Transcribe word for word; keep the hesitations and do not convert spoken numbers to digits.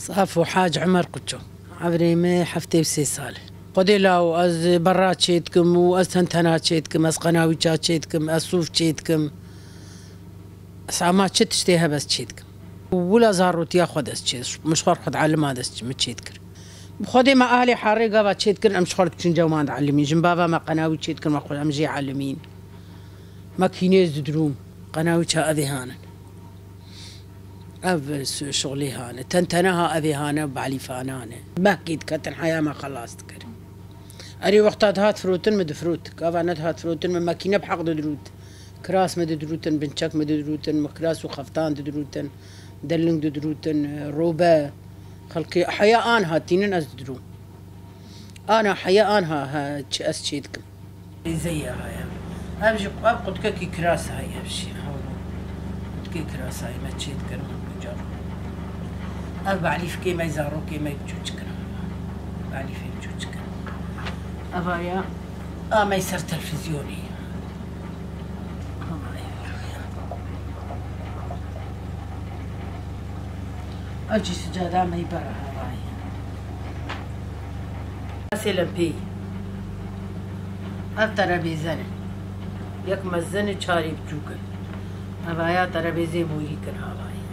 Safo Hac Umer Quço. Evrê me heftê û sê sal e. Xwedê law, ez berra çê dikim û ez tentena çê dikim, ez qenawîça çê dikim, ez sûf çê dikim. Ez ama çi tiştê hebe ez çê dikim. Wila zarotiya xwe dest çê, min ji xwe re xwe dielima dest çê, min çê dikir. Bi Xwedê me ahlê harê gava çê dikirin, em ji xwe re diçûn cewman dielimîn. Jin bava me qenawî çê dikin, me xwe em jê elimîn. Me kînêz didirûn, qenawîça evê hanin. Ev şixulê hane. Tentene ha evê hane, balîfane hane. Behkê diketin heya me xelas dikir. Erê wexta dihat firotin min difirot. Gava nedihat firotin min makîne bi heq didirût. Kiras min didirûtin, binçek min didirûtin, mikiras û xeftan didirûtin, deling didirûtin, robe. Xelkê heya an hatînin ez didirûm. Ana heya an ha, ha, çi ez çê dikim. Rêzeye haya. Ev jî ev qutkekî kirasa ye, ev jî. Qutkê kirasa ye, me çê dikirin, min bicar. Ev balîfkê me, zarokê me biçûçik in. Balîfê biçûçik in. Eva ya, a me ser televîzyonê. Ev jî sicada me bere hevayê. Sê lempeyî. Ev terebêze ne. Yek mezin e, çarê biçûk in. Evaya terebêzê moyî kir havayê.